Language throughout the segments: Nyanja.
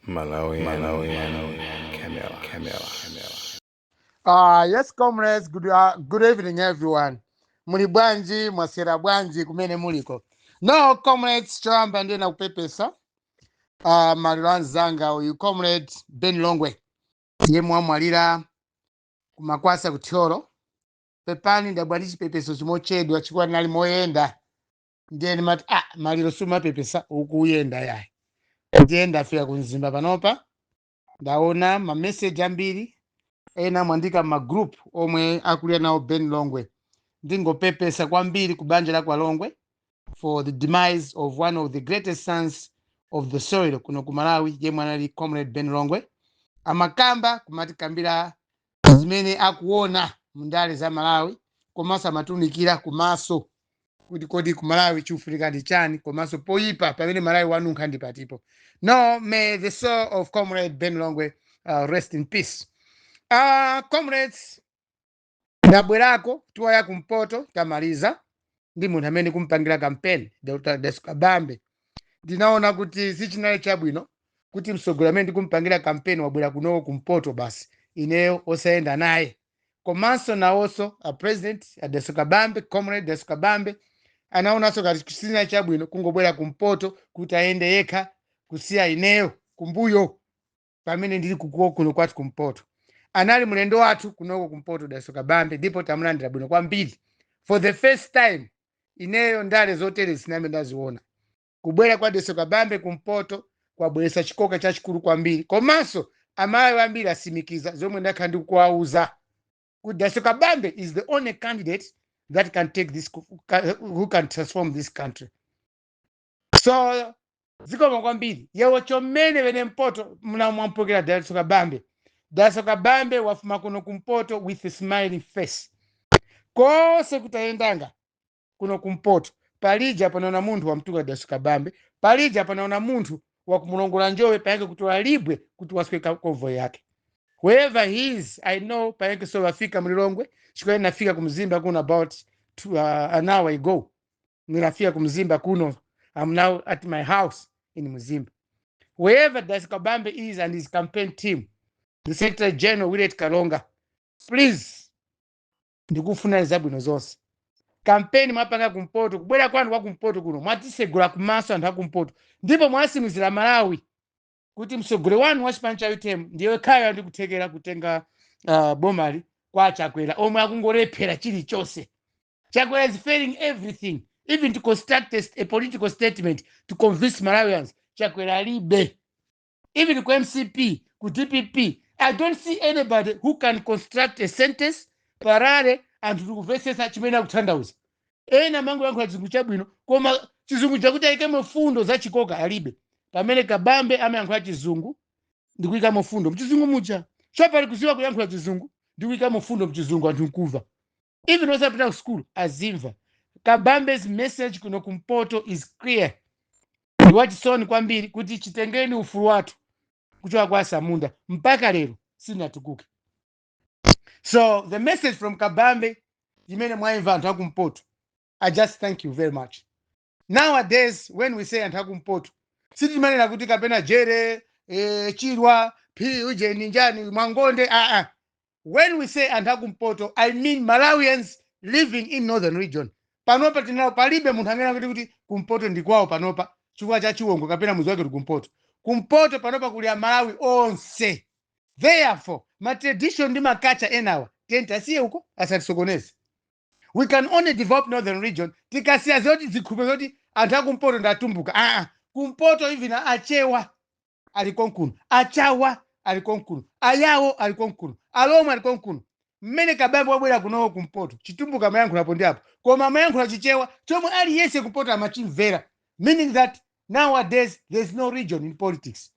Malawi, Malawi, Camera, Camera, Camera. Yes, comrades, good evening, everyone. Muli bwanji, mwaswera bwanji kumene muliko? No, comrades, choyamba ndiye nakupepesa. Maliro anzanga uyu comrade Ben Longwe. Yemwe wamwalira kumakwasa kuthyolo. Pepani, ndabwa ndi chipepeso chimochedwa chikuwa ndinali moyenda. Ndiye ndimati, ah, maliro sumapepesa ukuyenda yayi. Ndiye ndafika kumzimba panopa. Ndaona ma message ambiri, ena mwandika ma group omwe akulira nawo Ben Longwe. Ndingopepesa kwambiri ku banja la kwa Longwe for the demise of one of the greatest sons of the soil kuno ku Malawi, yemwe anali comrade Ben Longwe. Amakamba kumatikambira zimene akuona mundale za Malawi, komanso amatunikira kumaso kuti kodi ku Malawi chikufunika ndi chani, komanso poyipa pamene Malawi wanunkha ndi patipo. No, may the soul of comrade Ben Longwe rest in peace. Comrades, ndabwerako tiwaya kumpoto, tamaliza ndi munthu amene kumpangira campaign, Dr. Dalitso Kabambe. Ndinaona kuti sichinali chabwino kuti mtsogoleri amene ndikumpangira campaign wabwera kunoko kumpoto, basi ineyo osayenda naye. Komanso nawonso a president a Dalitso Kabambe, comrade Dalitso Kabambe, anaonanso kati sichinali chabwino kungobwera kumpoto kuti ayende yekha, kusiya ineyo kumbuyo pamene ndili kukuwo kuno kwathu kumpoto. Anali mlendo wathu kunoko kumpoto Dalitso Kabambe, ndipo tamulandira bwino kwambiri. For the first time ineyo ndale zotere sinambe ndaziona. Kubwera kwa Dalitso Kabambe kumpoto kwabweretsa chikoka chachikulu kwambiri, komanso Amalawi ambiri asimikiza zomwe ndakhala ndikuwauza kuti Dalitso Kabambe is the only candidate that can take this, who can transform this country. So zikoma kwambiri yewo chomene wene mpoto mnamwampokera Dalitso Kabambe. Dalitso Kabambe wafuma kuno kumpoto with a smiling face. Kose kutayendanga kuno kumpoto, palija panaona munthu wamtuka Dalitso Kabambe, palija panaona munthu wakumulongola njowe payake kutola libwe kuti waswe convoy yake. Wherever he is, I know payake so wafika mlilongwe chikwe nafika kumzimba kuno about an hour ago. Ninafika kumzimba kuno. I'm now at my house in Mzimba. Wherever Dalitso Kabambe is and his campaign team, the secretary general Willet Kalonga, please, ndikufuna zabwino zonse. Kampeni mwapanga kumpoto, kubwera kwanu kwa kumpoto kuno mwatisegula kumaso anthu akumpoto, ndipo mwasimizira Malawi kuti msogolo wanu wa chipani cha UTM ndiye khayo ndi kuthekera kutenga bomali kwa Chakwera omwe akungolephera chilichonse. Chakwera is failing everything, even to construct a political statement to convince Malawians. Chakwera alibe. Even ku MCP, ku DPP, I don't see anybody who can construct a sentence parare anthu tikumvetsetsa chimene akutanthauza. Ena mangoyankhula chizungu chabwino, koma chizungu chakuti ayikemo fundo zachikoka alibe, pamene Kabambe amayankhula chizungu ndikuyikamo fundo mchizungu muja. Chopali kuziwa kuyankhula chizungu ndikuyikamo fundo mchizungu, anthu nkumva, even osapita ku school azimva. Kabambe's message kuno kumpoto is clear. Ndi wachisoni kwambiri kuti chitengeni ufulu wathu kuchoka kwa Samunda mpaka lero sinatukuke. So the message from Kabambe imene mwaimva anthu akumpoto, I just thank you very much. Nowadays when we say anthu akumpoto, sitimanena kuti kapena Jere, Chirwa phi ujeni njani Mwangonde, aa. When we say anthu akumpoto, I mean Malawians living in northern region. Panopa tinawo palibe munthu amene akuti kumpoto ndi kwawo panopa chifukwa cha chiwongo kapena muzi wake uli kumpoto. Kumpoto panopa kuli Amalawi onse. Therefore ma tradition ndi ma culture enawa tiyeni asiye uko, asatisokoneze. We can only develop northern region tikasiya zoti zikhuphe zoti anthu akumpoto ndatumbuka. Aa, kumpoto even Achewa ali konkuno, Achawa ali konkuno, Ayawo ali konkuno, Alomwe ali konkuno. Mmene Kabambe wabwera kunoko kumpoto, Chitumbuka amayankhulapo ndi apo, koma amayankhula Chichewa chomwe aliyense kumpoto amachimvera, meaning that nowadays there is no region in politics.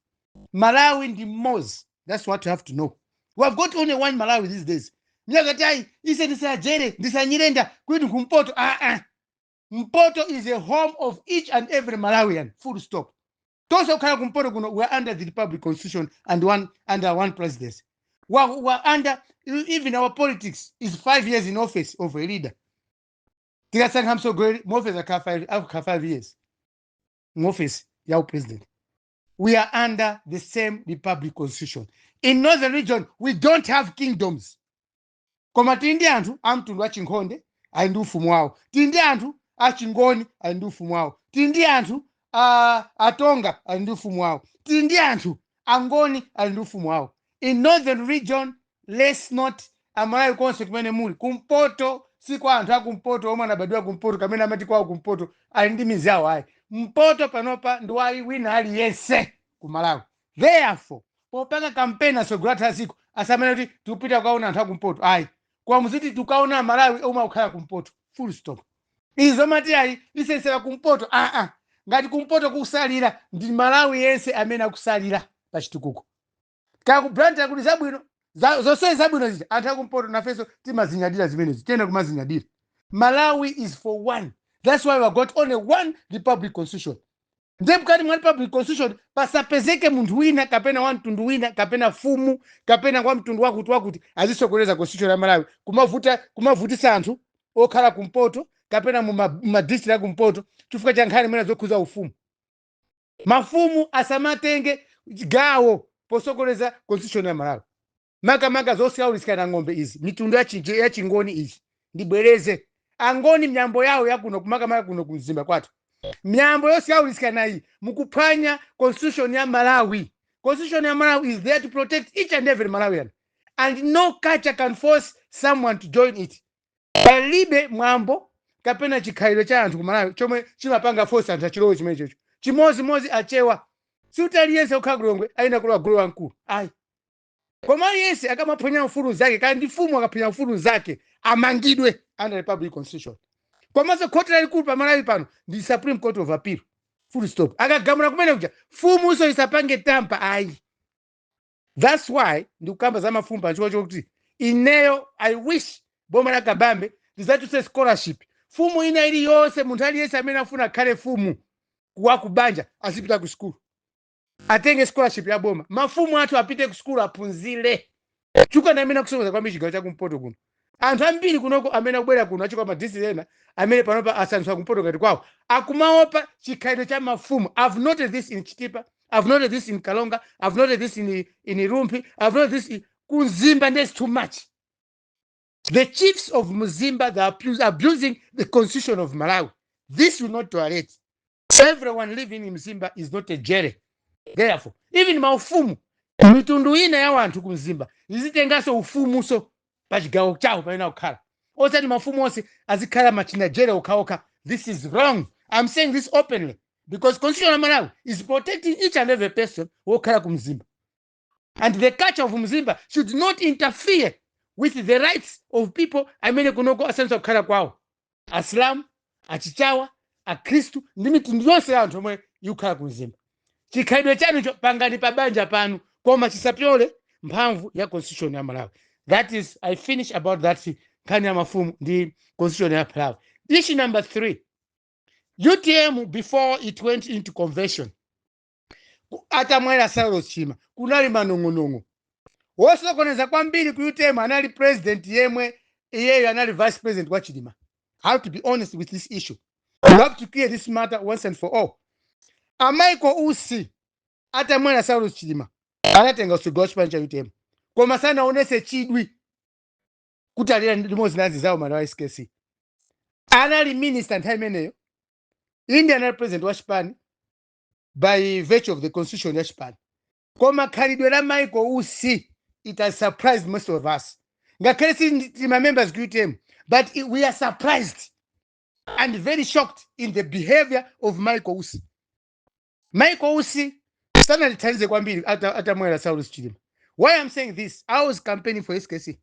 Malawi ndi mmodzi. That's what you have to know. We have got only one Malawi these days. Myakati ayi, ise ndisajere ndisanyirenda kuti kumpoto. Ah ah, Mpoto is a home of each and every Malawian, full stop. Tonse kukhala kumpoto kuno, we are under the republic constitution and one under one presidency. We are under, even our politics is 5 years in office of a leader. Tikasankha mtsogoleri mu office, akhala 5 years mu office ya president. We are under the same republic constitution. In Northern Region we don't have kingdoms, koma tili ndi anthu a mtundu wa Chinkhonde, ali ndi ufumu wawo. Tili ndi anthu a Chingoni, ali ndi ufumu wawo. Tili ndi anthu a Atonga, ali ndi ufumu wawo. Tili ndi anthu Angoni, ali ndi ufumu wawo. In Northern Region, let's not, Amalawi konse kumene muli, kumpoto si kwa anthu akumpoto omwe anabadwira kumpoto kamene amati kwawo kumpoto ali ndi mizi yawo, ayi. Mpoto panopa ndi wa wina aliyense ku Malawi. Therefore, popanga kampeni, atsogoleri a dziko asamene kuti tikupita kukaona anthu akumpoto, ayi, koma muziti tikukaona Amalawi omwe akukhala kumpoto, full stop. Izo mati ayi, isesera kumpoto, aa, ngati kumpoto kusalira, ndi Malawi yense amene akusalira pa chitukuko. Kaya ku Blantyre kuti zabwino, zonse zabwino zija, anthu akumpoto nafenso timazinyadira zimenezi, tiyenda kumazinyadira. Malawi is for one. That's why we got only one republic constitution. Ndiye mkati mwa republic constitution pasapezeke munthu wina kapena wa mtundu wina kapena fumu kapena wa mtundu wakuti wakuti azisokoneza constitution ya Malawi, kumavuta, kumavutisa anthu okhala kumpoto kapena mu district akumpoto chifukwa cha nkhani imene zokhuza ufumu. Mafumu asamatenge gawo posokoneza constitution ya Malawi, makamaka zosaulisikana ng'ombe izi, mitundu ya Chingoni izi. Ndibwereze, Angoni mnyambo yawo yakuno, kumakamaka kuno kumzimba kwathu, mnyambo yosaulisikana iyi, mukuphwanya constitution ya Malawi. Constitution ya Malawi is there to protect each and every Malawian, and no culture can force someone to join it. Palibe mwambo kapena chikhalidwe cha anthu ku Malawi chomwe chimapanga force anthu achilowe chimene chocho. Chimozimozi Achewa, sikuti aliyense okhala kulongwe ayina kulowa gulu wamkulu, ayi. Koma aliyense akamaphwanya mfulu zake, kaya ndi mfumu, akaphwanya mfulu zake amangidwe under republic constitution. Komanso khoti lalikulu pa Malawi pano ndi Supreme Court of Appeal, full stop. Akagamula kumene kuja, mfumuso isapange tamper, ayi. That's why ndikukamba za mafumu pa chifukwa chokuti ineyo I wish boma la Kabambe lizachuse scholarship. Fumu ina iliyonse, munthu aliyense amene afuna akhale fumu wa kubanja azipita ku skulu, atenge scholarship ya boma. Mafumu athu apite ku skulu, aphunzire, chifukwa ndi amene akusokoneza kwambiri chigawo chakumpoto kuno. Anthu ambiri kunoko amene akubwera kuno achoka ma district ena, amene panopa asanthula kumpoto ngati kwawo, akumaopa chikhalidwe cha mafumu. I've noted this in Chitipa, I've noted this in Kalonga, I've noted this in Rumphi, I've noted this in kuMzimba. There's too much. The chiefs of Mzimba, they are abusing the constitution of Malawi. This will not tolerate. Everyone living in Mzimba is not a jere. Therefore, even maufumu, mitundu ina ya wanthu ku Mzimba izitenganso ufumuso pa chigawo chawo pamene akukhala, osati mafumu onse azikhala machina jere okhaokha. This is wrong. I'm saying this openly because constitution ya Malawi is protecting each and every person wokhala ku Mzimba, and the culture of Mzimba should not interfere with the rights of people amene kunoko asanisa kukhala kwawo, Asilamu, Achichawa, Akhristu ndi mitundu yonse ya anthu omwe ikukhala ku Mzimba. Chikhalidwe chanucho pangani pa banja panu, koma chisapyole mphamvu ya constitution ya Malawi. That is, I finish about that nkhani ya mafumu ndi constitution ya Malawi. Issue number three, UTM before it went into convention, atamwalira Saulos Chilima, kunali manong'onong'o. Wosokoneza kwambiri ku UTM anali president yemwe iyeyo anali vice president wa Chilima. How to be honest with this issue, we have to clear this matter once and for all. A Michael Usi atamwalira Saulos Chilima, anatenga utsogoleri wa chipani cha UTM, koma sanaonese chidwi kuti alira limodzi nazi zawo mana wa SKC. Anali minister nthawi imeneyo, indi anali president wa chipani by virtue of the constitution ya chipani. Koma khalidwe la Michael Usi, it has surprised most of us, ngakhale si tima members ku UTM, but we are surprised and very shocked in the behavior of Michael Usi. Michael Usi sanalithandize kwambiri atamwalira Saulos Chilima. Why I'm saying this, I was campaigning for SKC.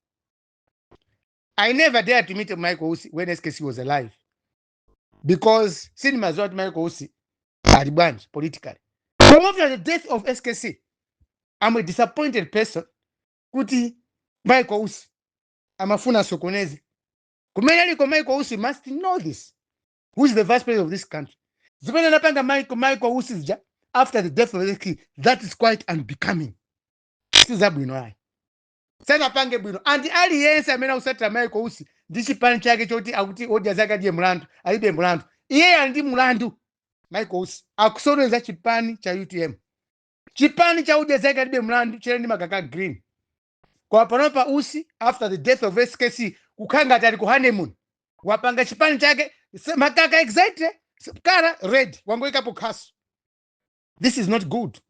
I never dared to meet Michael Usi when SKC was alive because sindimaziwa kuti Michael Usi ali bwanji politically. But after the death of SKC, I'm a disappointed person kuti Michael Usi amafuna asokoneze. Kumene aliko Michael Usi must know this, who is the vice president of this country. Zimene anapanga Michael Usi zija after the death of SKC, that is quite unbecoming. Sizabwino, ayi, sanapange bwino. And aliyense amene akusatira Michael Usi ndi chipani chake choti akuti odya zake alibe mulandu, alibe mulandu, iye ali ndi mulandu. Michael Usi akusoneza chipani cha UTM. Chipani cha Odya Zake Alibe Mlandu chili ndi makaka green. Kwa panopa Usi, after the death of SKC, kukhala ngati ali ku honeymoon, wapanga chipani chake makaka exactly colour red, wangoikapo khasu. This is not good.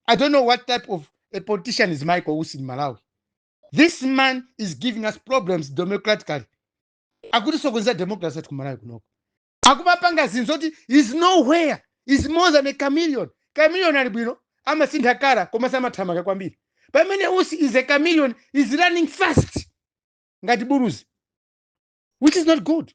I don't know what type of a politician is Michael Usi in Malawi. This man is giving us problems democratically. Akutisokoneza democracy ku Malawi kunoko. Akumapanga zinthu zoti is nowhere, is more than a chameleon. Chameleon ali bwino, amasintha colour koma samathamanga kwambiri, pamene Usi is a chameleon, is running fast ngati buluzi, which is not good.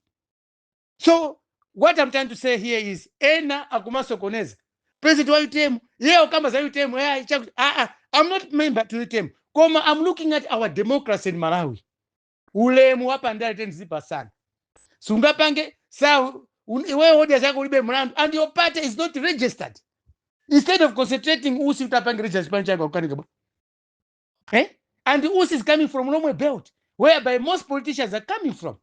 So what I'm trying to say here is, ena akumasokoneza president wa UTM, iye ukamba za UTM, chakuti ah, I'm not member to UTM, koma I'm looking at our democracy in Malawi. Ulemu wapandale tenzipasana. Sungapange sa iwewe Odya Zake Ulibe Mlandu and your party is not registered. Instead of concentrating Usi utapange register chipani chake, akukanika bwa, eh? And Usi is coming from Lomwe Belt, whereby most politicians are coming from.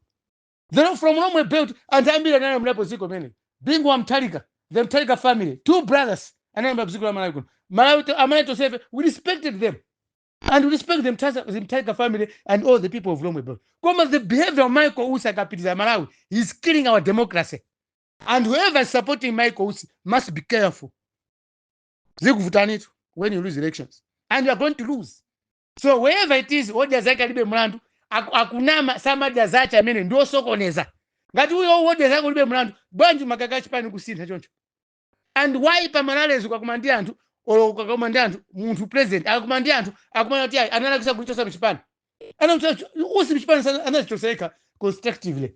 They're from Lomwe Belt. Anthu ambiri analamulapo dziko mene Bingu wa Mutharika, the Mutharika family, two brothers, analamula dziko la Malawi kuno. Malawi amene tonsefe we respected them and we respect the Mutharika family and all the people of Lomwe Belt. Koma the behavior of Michael Usi, akapitiza Malawi, he's killing our democracy, and whoever is supporting Michael Usi must be careful. Zikuvutanitu when you lose elections, and you are going to lose. So wherever it is, Odya Zake Alibe Mlandu akunama, samadya zache amene ndiosokoneza. Ngati uyo Odya Zake Ulibe Mlandu, bwanji makaka chipani kusintha choncho? And why pamalalezo ukakuma ndi anthu, olo ukakuma ndi anthu, munthu president akakuma ndi anthu, akumana kuti ayi, analakisa kulichosa mchipani. Usi mchipani anachichoseka constructively.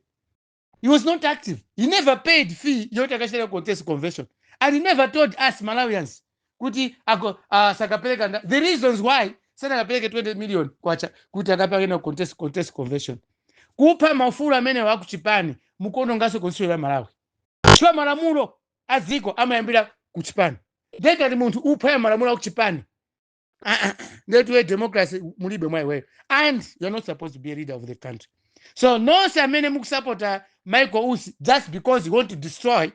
He was not active. He never paid fee yoti akachitira contest convention, and he never told us Malawians kuti ako sakapereka the reasons why sanakapereke 20 million kwacha kuti akapange na contest convention. Kupha maufulu amene wakuchipani, mukuononganso constitution ya Malawi, chifukwa malamulo a dziko amayambira kuchipani. Ndengati munthu upha malamulo akuchipani, ndetuwe democracy mulibe mwa iweyo, and you're not supposed to be a leader of the country. So nonse amene mukusapota Michael Usi just because you want to destroy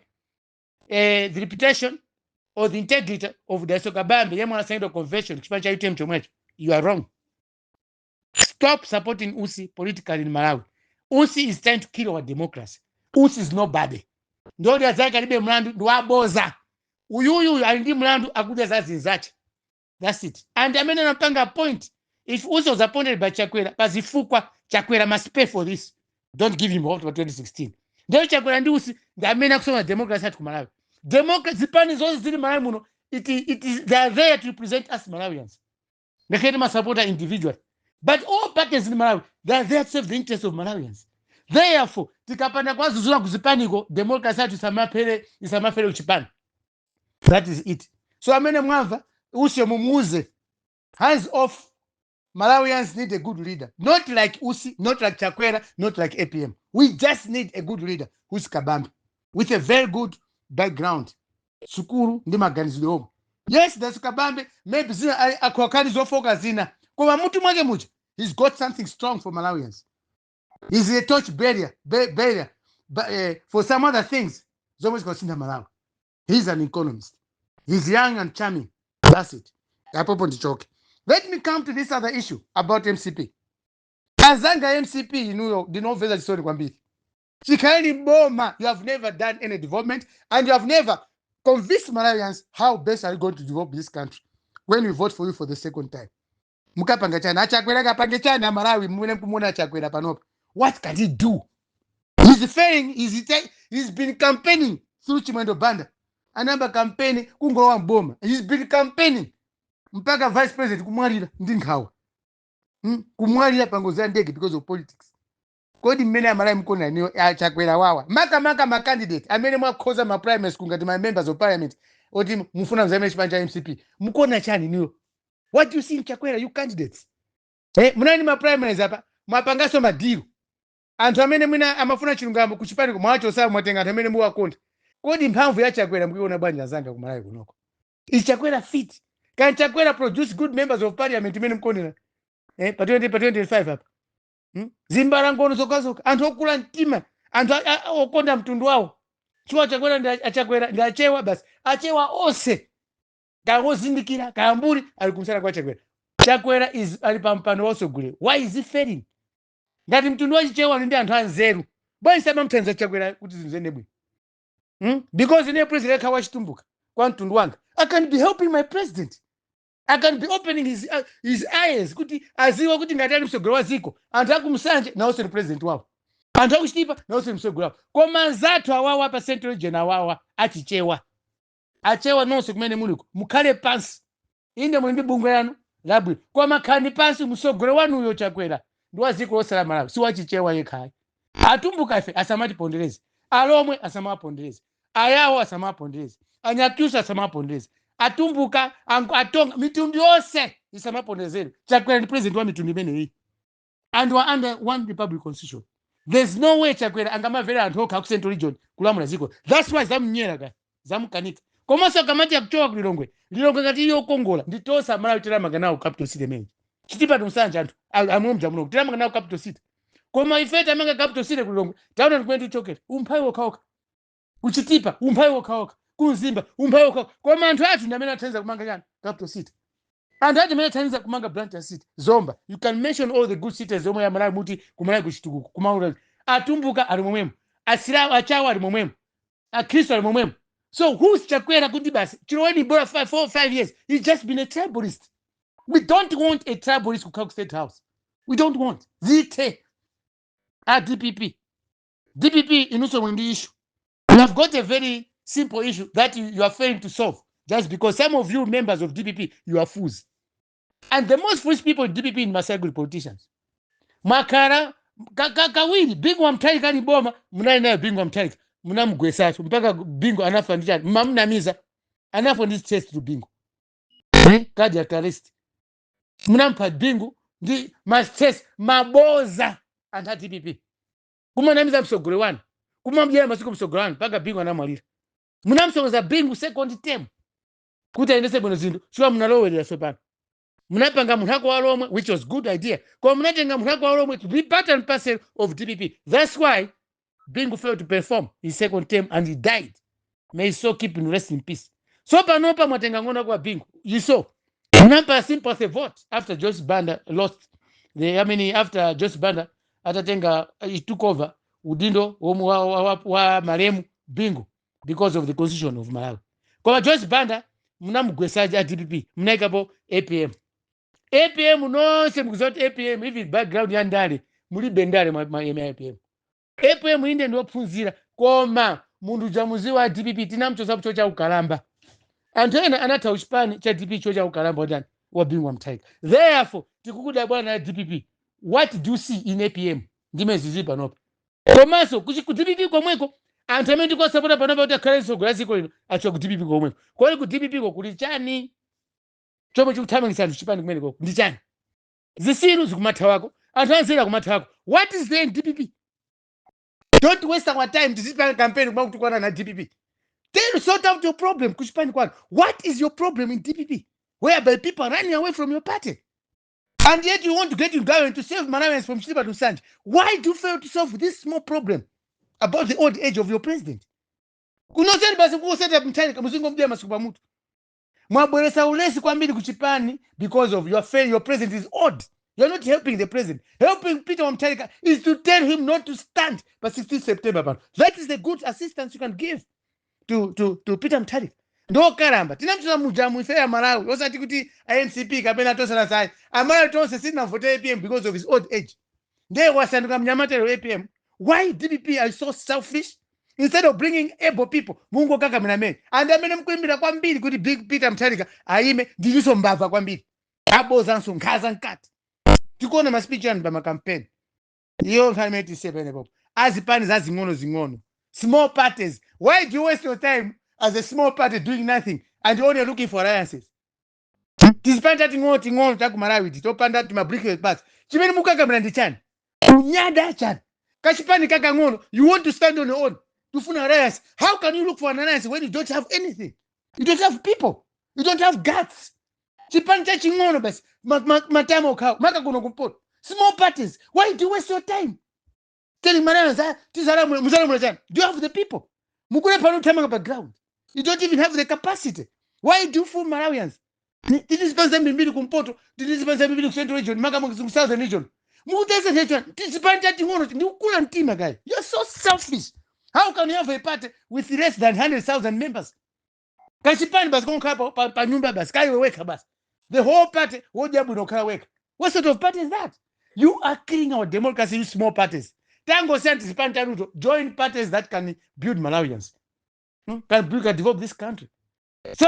the reputation or the integrity of Dalitso Kabambe yemwe anasainidwa convention chipani cha UTM chomwecho, you are wrong. Stop supporting Usi politically in Malawi. Usi is trying to kill our democracy. Usi is nobody. Ndi Odya Zake Alibe Mlandu ndiwaboza. Uyuyu ali ndi mlandu, akudya za zinzache. That's it. And amene anapanga appoint, if Usi was appointed by Chakwera pazifukwa, Chakwera must pay for this. Don't give him vote for 2016. Ndiyo Chakwera ndi Usi ndi amene akusoma democracy athu ku Malawi. Democracy, zipani zonse zili Malawi muno, it is, they are there to represent us Malawians. Ngakhale timasapota individually, but all parties in Malawi, they are there to serve the interests of Malawians. Therefore tikapanda kwazuzula kuzipaniko, democracy yathu isamafere kuchipani. That is it. So amene mwamva Usi, mumuuze hands off. Malawians need a good leader, not like Usi, not like Chakwera, not like APM. We just need a good leader who's Kabambe, with a very good background, sukulu ndi maganizidwe omwe. Yes, that's Kabambe. Maybe zina akhwakali zofoka zina, koma mutu mwake muja he's got something strong for Malawians. He's a torch bearer but, for some other things zomwe zikasintha Malawi. He's an economist. He's young and charming. That's it. Apopo ndichoke. Let me come to this other issue about MCP. Azanga MCP, inuyo ndinomveza chisoni kwambiri. Chikhaleni boma, you have never done any development and you have never convinced Malawians how best are you going to develop this country. When we vote for you for the second time, mukapanga chani? Achakwera kapange chani amalawi mumene mkumuona Achakwera panopa? What can he do? He's failing. He's been campaigning through Chimwendo Banda. Anayamba campaign kungolowa mboma. He's been campaigning mpaka vice president kumwalira ndi nkhawa, Kumwalira pangozi ya ndege because of politics. Kodi mmene amalawi mkuona niyo Achakwera wawa, makamaka ma candidate amene mwakhoza ma primaries kungati ma members of parliament oti mufuna mzamene chipani cha MCP, mukuona chani niyo? What do you see in Chakwera, you candidates? Munali ma primaries apa, mwapanganso ma deal. Anthu amene mwina amafuna chilungamo kuchipani mwacho mwatenga anthu amene muwakonda. Kodi mphamvu ya Chakwera mukuiona bwanji, azanga kumalawi kunoko? Is Chakwera fit? Can Chakwera produce good members of parliament imene mkuonera, pa 20 pa 25 apa, Zimbalangono zokazoka, anthu okula mtima, anthu okonda mtundu wawo. Chifukwa Chakwera ndi Achakwera ndi Achewa basi, Achewa onse. Kaya wozindikira, kaya mbuli, ali kumsana kwa Chakwera. Chakwera is ali pa mpando wa utsogoleri. Why is he failing? Ngati mtundu wachichewa uli ndi anthu anzeru, bwanji samamuthandiza Chakwera kuti zinthu ziyende bwino? Because ine president akha wachitumbuka kwa mtundu wanga, I can be helping my president, I can be opening his eyes kuti aziwe kuti ngati ali mtsogoleri wa dziko, anthu akumsanje nawonso ndi president wawo, anthu akuchitipa nawonso ndi mtsogoleri wawo. Koma anzathu awawa pa Central Region, awawa achichewa, achewa nonse kumene muliko, mukhale pansi. Inde, muli ndi bungwe lanu labwino, koma khalani pansi. Mtsogoleri wanuyo Chakwera ndi wa dziko lonse la Malawi, si wachichewa yekhayi. Atumbuka ife asamatipondereze, Alomwe asamawapondereze, Ayawo asamawapondereze, Anyakyusa asamawapondereze, Atumbuka, Atonga, mitundu yonse isamaponderezedwe. Chakwera ndi president wa mitundu imeneyi and we are under one republic constitution. There's no way Chakwera angamavera anthu okha ku Central Region kulamula dziko. That's why zamunyera ka, zamukanika. Komanso akamati akuchoka ku Lilongwe, Lilongwe ngati iyo yokongola, ndi tonse Amalawi tilamanga nawo capital city imene Chitipa, Nsanje, anthu amwe mja muno tilamanga nawo capital city. Koma ife tamanga capital city ku Lilongwe, taona ndikumene tichokera, umphawi wokhaokha. Kuchitipa umphawi wokhaokha, kumzimba umphawi wokhaokha. Koma anthu athu ndi amene athandiza kumanga chani? Capital city. Anthu athu amene athandiza kumanga Blantyre city, Zomba. You can mention all the good cities zomwe Amalawi muti kumalawi kuchitukuko kumaula. Atumbuka ali momwemo, Asilamu achawo ali momwemo, Akhristu ali momwemo. So who's Chakwera kuti basi chiloweni bora 5 4 5 years? He's just been a tribalist. We don't want a tribalist kukhala ku State House. We don't want. Zite a DPP, DPP inunso muli ndi issue. You have got a very simple issue that you are failing to solve just because some of you members of DPP, you are fools. And the most foolish people in DPP in Masaguri politicians. Mwakhala kawiri Bingu wa Mutharika ali boma, munali naye Bingu wa Mutharika, munamugwesatu mpaka Bingu anafa ndi chani? Mamunamiza, anafa ndi stress to Bingu, eh? Cardiac arrest. Munampha Bingu ndi ma stress, maboza. Anthu a DPP kumanamiza msogolo wanu, kumamdyera masiku msogolo wanu mpaka Bingu anamwalira. Munamsongoza Bingu second term kuti ayendese bwino zinthu, chifukwa munalowerera. Sopano munapanga munthu ako walomwe, which was good idea, koma munatenga munthu ako walomwe to be part and parcel of DPP. That's why Bingu failed to perform his second term and he died. May his soul keep in rest in peace. So panopa mwatenga ng'ono kwa Bingu. You saw munampa sympathy vote after Joyce Banda lost the, I mean, after Joyce Banda atatenga, he took over udindo womwe wa malemu Bingu because of the constitution of Malawi. Koma Joyce Banda munamugwesaji a DPP, munayikapo APM. APM nonse mukuziwa kuti APM, even background ya ndale mulibe, ndale mwa APM. APM inde ndiophunzira, koma munthu jamuziwa a DPP tinamchosa cho cha ukalamba. Anthu ena anatha uchipani cha DPP cho cha ukalamba wachani? Wa Bingu wa Mutharika. Therefore tikukuda bwana ya DPP, what do you see in APM? Ndime zizi panopa. Komanso ku DPP komweko, anthu amene tikuwasapota panopa kuti akhale mtsogoleri wa dziko lino achoka ku DPP komweko. Kodi ku DPP ko kuli chani chomwe chikuthamangitsa anthu chipani kumeneko? Ndi chani? Zisilu zikumathawako, anthu anzeru akumathawako. What is there in DPP? Don't waste our time tizipanga campaign kuma kutukwana na DPP. Then sort out your problem kuchipani kwanu. What is your problem in DPP whereby people are running away from your party, and yet you want to get in government to save Malawians from Chitipa to Nsanje? Why do you fail to solve this small problem about the old age of your president? Kunoseni basi kuseta Mutharika, muzingomudya masiku pamutu. Mwabweresa ulesi kwambiri kuchipani because of your fail. Your president is old. You're not helping the president. Helping Peter Mutharika is to tell him not to stand pa 16 September pano. That is the good assistance you can give to Peter Mutharika. Ndokalamba, tinamchosa mujamu ife ya Malawi, osati kuti iMCP kapena tosala sayi. Amalawi tonse sitinavote APM because of his old age. Ndiye wasanduka mnyamatero APM. Why DPP are so selfish? Instead of bringing able people, mungokakamira amene and amene mukuimbira kwambiri kuti big Peter Mutharika ayime ndilinso mbava kwambiri, abozanso, nkhaza mkati. Tikuona ma speech anu pa makampeni. Iyo nkhani imene tisiye penepopo. Azipani zazing'ono zing'ono, small parties, why do you waste your time as a small party doing nothing and only looking for alliances? Tizipani tating'ono ting'ono takumalawi topanda tima party, chimene mukakamira ndi chani? Kunyada chani? Kachipani kakang'ono, you want to stand on your own, tufuna alliance. How can you look for an alliance when you don't have anything? You don't have people, you don't have guts. Chipani chaching'ono basi, matama okhawo maka kuno kumpoto. Small parties, why do you waste your time telling Malawians, ah, tizalamula? Muzalamula chani? Do you have the people? Mukulepha kuthamanga pa ground. You don't even have the capacity. Why do you fool Malawians? Tili zipani zambirimbiri kumpoto, tili zipani zambirimbiri ku Central Region, maka ku Southern Region. Mukutesa checho tizipani tating'ono ndikukula mtima guy. You're so selfish. How can you have a party with less than 100,000 members? Kachipani basi konkhala pa nyumba basi kaiwe wekha basi, the whole party wodya bwino kukhala wekha. What sort of party is that? You are killing our democracy, you small parties. Tangosiyani tizipani tanuto, join parties that can build Malawians, Can build, can develop this country. So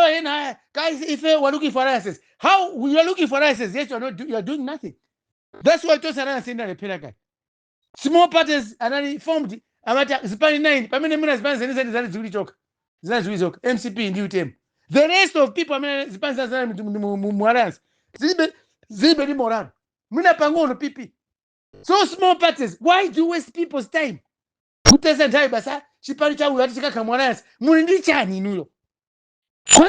guys, if we're looking for alliances, how we are looking for alliances, yet you are not do, you are doing nothing. That's why Tonse Alliance inalephera guy. Small parties anali formed, amati zipani 9, pamene muna zipani zenizeni zali ziwiri chokha, zinali ziwiri zokha, MCP ndi UTM. The rest of people amene zipani zali mu alliance zilibe ndi morale, mwina pang'ono PP. So small parties, why do you waste people's time? Kutesa nthawi basa, chipani cha uyu ati chikakha mu alliance. Muli ndi chani inuyo?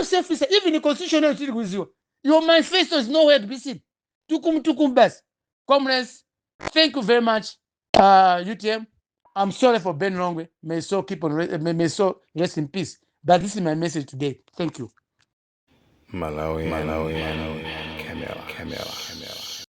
Selfish. Even the constitution yayo tili kuiziwa. Your manifesto is nowhere to be seen. Tukum tukum basi. Comrades, thank you very much. UTM, I'm sorry for Ben Longwe. May so keep on may so rest in peace. But this is my message today. Thank you. Malawi, Malawi, Camera, Camera, Camera.